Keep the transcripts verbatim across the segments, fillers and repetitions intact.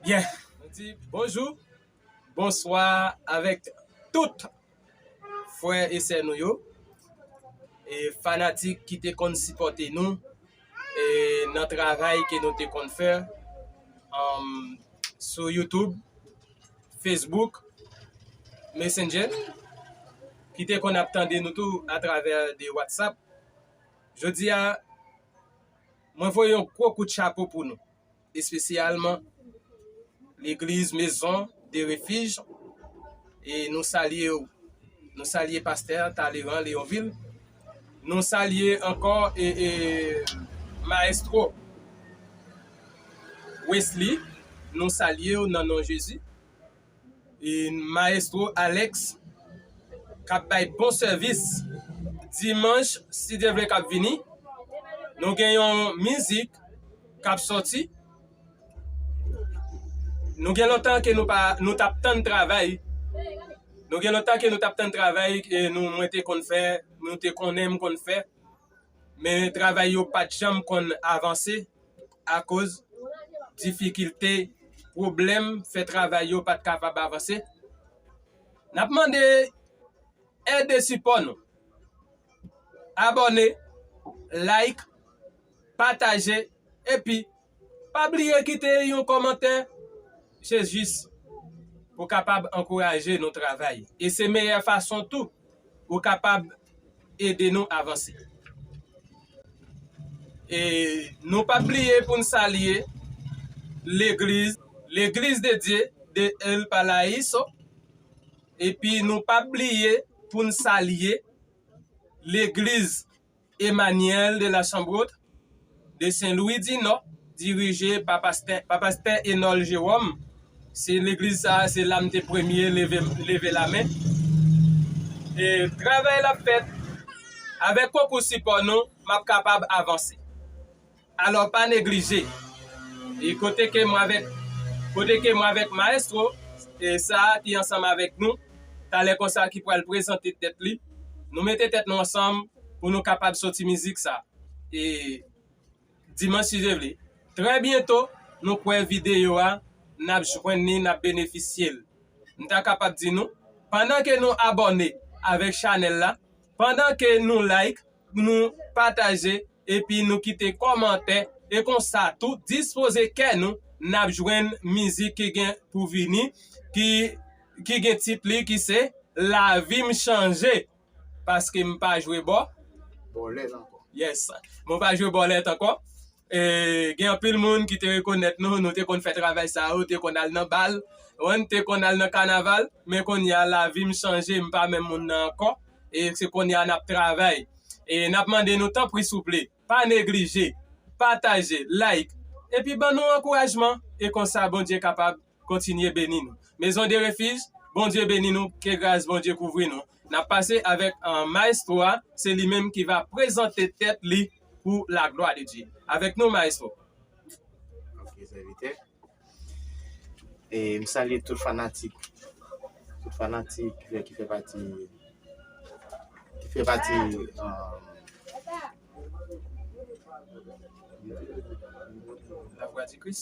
Yeah. Nou di bonjou, bonswa avèk tout frè e sè nou yo, e fanatik ki te konn sipòte nou, e nan travay ke nou te konn fè, um, sou YouTube, Facebook, Messenger, ki te konn ap tande nou tou atravè de WhatsApp. Jodi a, mwen voye yon gwo kout chapo pou nou, espesyalman legliz Maison de Refuge, e nou salye w. Nou salye pastè Talleyrand Léonville. Nou salye ankò e, e, Maestro Wesley. Nou salye w nan non Jezi. E Maestro Alex k ap bay bon sèvis. Dimanch, si Dye vle, k ap vini, nou gen yon mizik k ap sòti. Nou gen lontan ke nou pa, nou t ap tann travay. Nou gen lontan ke nou t ap tann travay, e nou, mwen te konn fè, nou te konnen m konn fè. Men travay yo pa t janm konn avanse akoz difikilte, pwoblèm fè travay yo pa t kapab avanse. N ap mande èd e sipò nou. Abòne, like, pataje, epi pa bliye kite yon kòmantè. Se jis pou kapab ankouraje nou travay. E se meyè fason tou ou kapab ede nou avanse. E nou p ap bliye pou n salye legliz, Legliz de Dye de El Paraíso. Epi nou p ap bliye pou n salye legliz Emmanuel de la Chambre Haute de Saint-Louis du Nord, dirije pa pastè, pa pastè Enol Jérôme. Se legliz sa a, se la m te premye leve, leve lamen. E travay la ap fèt. Avèk konkou sipò nou, m ap kapab avanse. Alò, pa neglije. E kote ke mwen avèk, kote ke mwen avèk Maestro, e sa a ki ansanm avèk nou, talè konsa ki pral prezante tèt li, nou mete tèt nou ansanm pou nou kapab soti mizik sa. E dimanch, si Dye vle. Trè byento, nou kwè videyo a, n ap jwenn li, n ap benefisye l. M ta kapab di nou, pandan ke nou abòne avèk chanèl la, pandan ke nou like, nou pataje, epi nou kite kòmantè, e konsa tou, dispoze kè nou, n ap jwenn mizik ki gen pou vini, ki, ki gen tit li, ki se Lavi m chanje, paske m pa jwe bò. Bòlèt ankò. Yes. Mwen pa jwe bòlèt ankò. E, gen anpil moun ki te rekonèt nou, nou te konn fè travay sa yo, te konn al nan bal, wi, te konn al nan kanaval, men kounye a lavi m chanje, m pa menm moun nan ankò, e se kounye a n ap travay. E n ap mande nou, tanpri, souple, pa neglije, pataje, like, epi ban nou ankourajman, e konsa Bondye kapab kontinye beni nou. Maison de Refuge, Bondye beni nou, ke gras Bondye kouvri nou. N ap pase avèk, euh, maestro a, se li menm ki va prezante tèt li pou la glwa de Dye. Avèk nou, maestro. Ok, sèvitè. E m salye tout fanatik, tout fanatik ki fè, ki fè pati, ki fè pati, euh, Lavwadikris.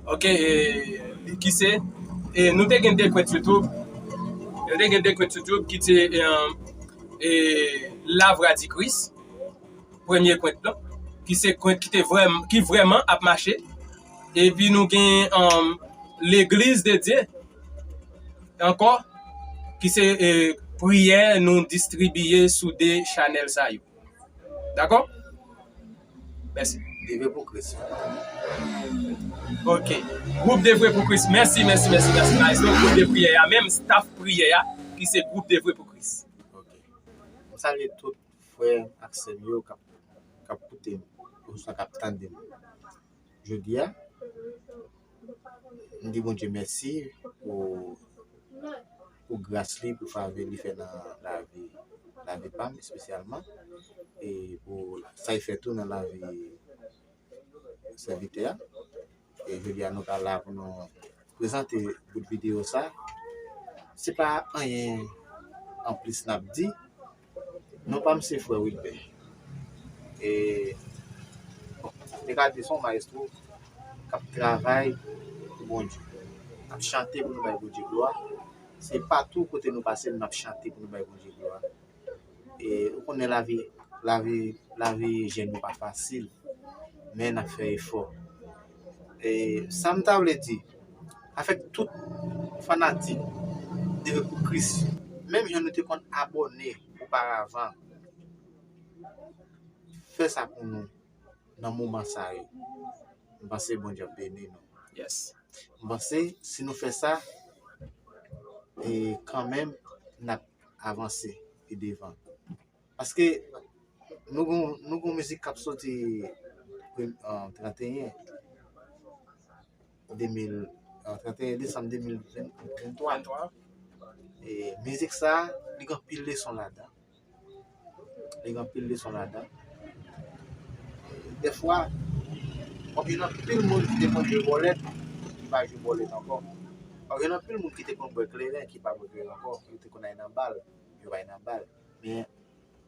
Ok, e, ki se, e, nou te gen de kwent YouTube. Nou te gen de kwent YouTube ki te, e, e, Lavwadikris, premye kwent lan, ki se kwent ki te vrèm-, ki vrèman ap mache. Epi nou gen, um, Legliz de Dye ankò, ki se, e, priyè nou distribiye sou de chanèl sa yo. Dakò? Mèsi. Devwe pou Kris. Ok. Gwoup Devwe pou Kris. Mèsi, mèsi, mèsi, mèsi, maestro. Gwoup de priyè a, menm staff priyè a, ki se Gwoup Devwe pou Kris. Ok. M salye tout frè ak sè m yo k ap, k ap koute m, oswa k ap tande m. Jodi a, m di Bondye mèsi pou, pou gras li, pou favè li fè nan lavi, lavi pa m espesyalman, e pou sa l fè tou nan lavi sèvitè a. E jodi a, nou ka la pou nou prezante bout videyo sa. Se pa anyen anplis n ap di. Non pa m se frè Wilbert. E Te ka di se yon mayestwo k ap travay pou Bondye, k ap chante pou nou bay Bondye glwa. Se patou kote nou pase, n ap chante pou nou bay Bondye glwa. E ou konnen lavi, lavi, lavi jèn yo pa fasil, men n ap fè efò. E sa m ta vle di, avèk tout fanatik Deve pou Kris, menm jan nou te konn abòne oparavan, fè sa pou nou nan moman sa yo. M panse Bondye ap beni nou. Yes. M panse si nou fè sa, e kanmenm, n ap avanse pi devan. Paske nou gon, nou gon mizik k ap soti, um, trannteyen, de mil, uh, trannteyen desanm de mil venntwa. E mizik sa, li gen anpil leson ladan. Li gen anpil leson ladan. Dèfwa, w ap jwenn anpil moun ki te konn jwe bòlèt, ki pa jwe bòlèt ankò. W ap jwenn anpil moun ki te konn bwè kleren, ki pa bwè kleren ankò. Yo te konn al nan bal, yo pa al nan bal. Men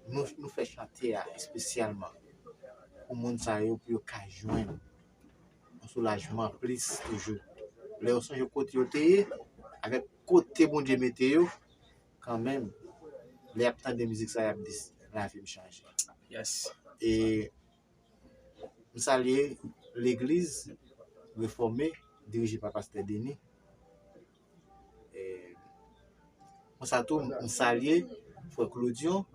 nou, nou fè chante a espesyalman pou moun sa yo, pou yo ka jwenn yon soulajman plis toujou. Lè yo sonje kote yo te ye, avèk kote Bondye mete yo, kanmenm, lè y ap tande mizik sa, y ap di, "Lavi m chanje." Yes. E m salye legliz refòme dirije pa pastè Denis. E konsa tou, m salye frè Claudion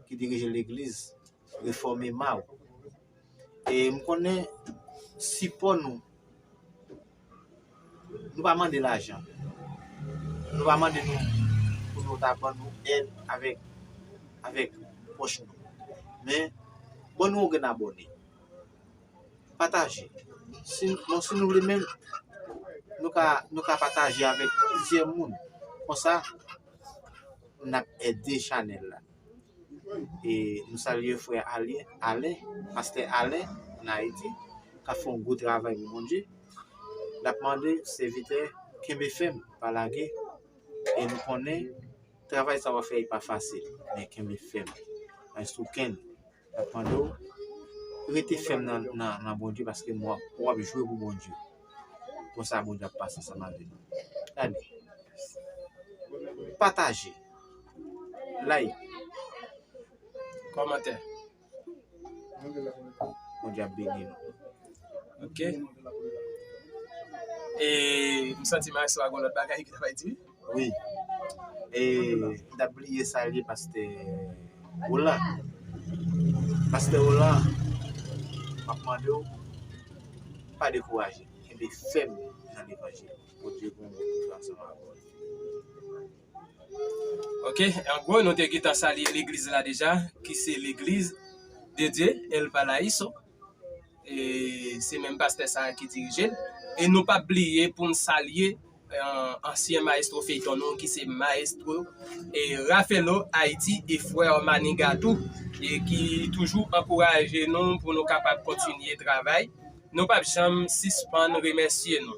ki dirije legliz refòme Maw. E m konnen sipò nou, nou pa mande lajan. Nou pa mande nou pou nou ta ban nou èd avèk, avèk pòch nou. Men, ban nou yon grenn abòne. Pataje. Si, bon, si nou vle menm, nou ka, nou ka pataje avèk plizyè moun. Konsa, n ap ede chanèl la. E nou salye frè Alen, Alen, pastè Alen, ann Ayiti, k ap fè yon gwo travay pou Bondye. N ap mande sèvitè kenbe fèm, pa lage. E nou konnen travay sa w ap fè, li pa fasil, men kenbe fèm. Maestro Ken, n ap mande w, rete fèm nan, nan, nan Bondye, paske w ap, w ap jwe pou Bondye. Konsa, Bondye ap pase ansanm avè nou. Gade. Pataje. Like. Kòmantè. Bondye ap beni nou. Ok. E m santi Maestro a gon lòt bagay ki ta bay di. Wi. E m t ap bliye salye pastè Roland. Pastè Roland, m ap mande w, pa dekouraje. Kenbe fèm nan levanjil. Bondye gon moun pou fè ansanm avè w. Ok, an gwo, nou te gentan salye legliz la deja, ki se legliz de Dieu, El Paraíso. E se menm pastè sa a ki dirije l. E nou p ap bliye pou n salye, eh, ansyen maestro feyton nou, ki se maestro, eh, Rafaelo Haïti e frè Maniga tou, e ki toujou ankouraje nou pou nou kapab kontinye travay. Nou p ap janm sispann remèsye nou.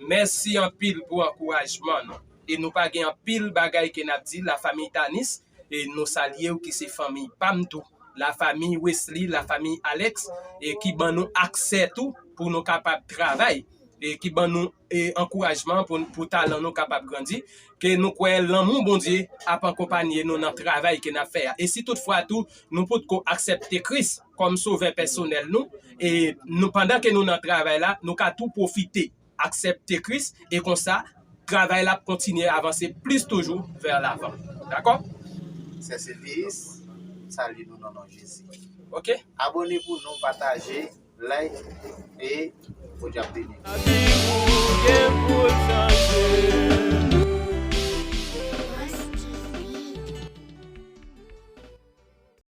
Mèsi anpil pou ankourajman nou. E nou pa gen anpil bagay ke n ap di, lafanmi Tanis, e nou salye w ki se fanmi pa m tou. Lafanmi Wesley, lafanmi Alex, e ki ban nou aksè tou pou nou kapab travay, e ki ban nou, e, ankourajman pou, pou talan nou kapab grandi, ke nou kwè lanmou Bondye ap akonpanye nou nan travay ke n ap fè a. E si toutfwa tou, nou potko aksepte Kris kòm sovè pèsonèl nou, e nou, pandan ke nou nan travay la, nou ka tou pwofite aksepte Kris, e konsa, travay la ap kontinye avanse plis toujou vè lavan. Dakò? Sè Silvis, m salye nou nan non Jezi. Ok. Abòne pou nou, pataje, like, e Bondye ap beni nou.